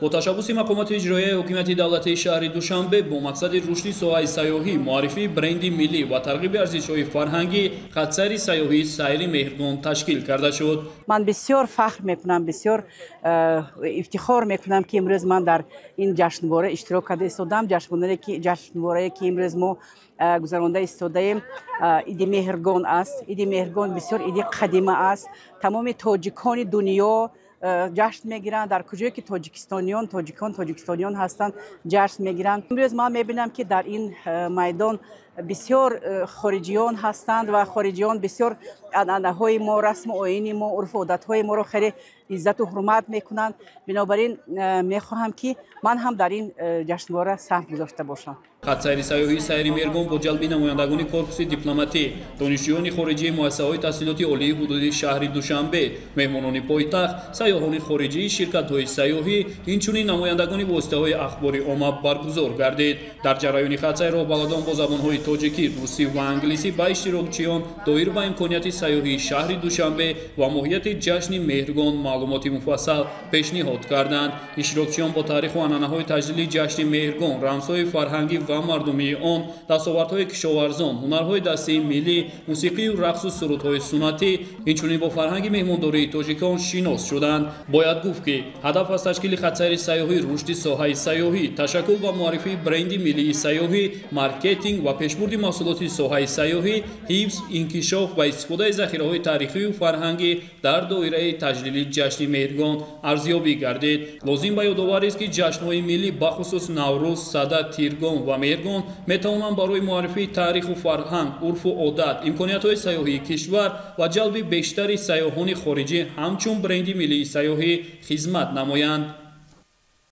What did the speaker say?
Бо ташаббуси мақомоти иҷроияи ҳокимияти давлатии шаҳри Душанбе бо мақсади рушди соҳаи сайёҳӣ, муаррифии бренди миллӣ ва тарғиби арзишҳои фарҳангӣ хатсайри сайёҳии «Сайри Меҳргон» ташкил карда шуд. Ман бисёр фахр мекунам, бисёр ифтихор мекунам, ки имрӯз ман дар ин ҷашнвора иштирок карда истодам. Ҷашнворае, ки имрӯз мо гузаронда истодаем, Иди Меҳргон аст. Иди Меҳргон бисёр иди қадима аст. Тамоми тоҷикони дунё ҷашн мегиранд. Дар куҷое ки тоҷикистониён, тоҷикон, тоҷикистониён ҳастанд, ҷашн мегиранд. Имрӯз ман мебинам, ки дар ин майдон бисёр хориҷиён ҳастанд ва хориҷиён бисёр анъанаҳои мо, расму оини мо, урфу одатҳои моро хеле иззату ҳурмат мекунанд. Бинобар ин мехоҳам, ки ман ҳам дар ин ҷашнвора саҳм гузошта бошам. Хатсайри сайёҳии «Сайри Меҳргон» бо ҷалби намояндагони корпуси дипломатӣ, донишҷӯёни хориҷии муассисаҳои таҳсилоти олии ҳудуди шаҳри Душанбе, меҳмонони пойтахт, сайёҳони хориҷии ширкатҳои сайёҳӣ, инчунин намояндагони воситаҳои ахбори омма баргузор гардид. Дар ҷараёни хатсайр роҳбаладон бо забонҳои тоҷикӣ, русӣ ва англисӣ ба иштирокчиён доир ба имконияти сайёҳии шаҳри Душанбе ва моҳияти ҷашни Меҳргон маълумоти муфассал пешниҳод карданд. Иштирокчиён бо таъриху анъанаҳои таҷлили ҷашни Меҳргон, рамзҳои фарҳангӣ ва мардумии он, дастовардҳои кишоварзон, ҳунарҳои дастии миллӣ, мусиқию рақсу сурудҳои суннатӣ, инчунин бо фарҳанги меҳмондории тоҷикон шинос шуданд. Бояд гуфт, ки ҳадаф аз ташкили хатсайри сайёҳӣ рушди соҳаи сайёҳӣ, ташаккул ва муаррифии бренди миллии сайёҳӣ, маркетинг ва пешбурди маҳсулоти соҳаи сайёҳӣ, ҳифз, инкишоф ва истифодаи захираҳои таърихию фарҳангӣ дар доираи таҷлили ҷашни Меҳргон арзёбӣ гардид. Лозим ба ёдоварист, ки ҷашнҳои миллӣ, бахусус Наврӯз, Сада, Тиргон ва Меҳргон, метавонанд барои муаррифии таъриху фарҳанг, урфу одат, имкониятҳои сайёҳии кишвар ва ҷалби бештари сайёҳони хориҷӣ ҳамчун бренди миллии сайёҳӣ хизмат намоянд.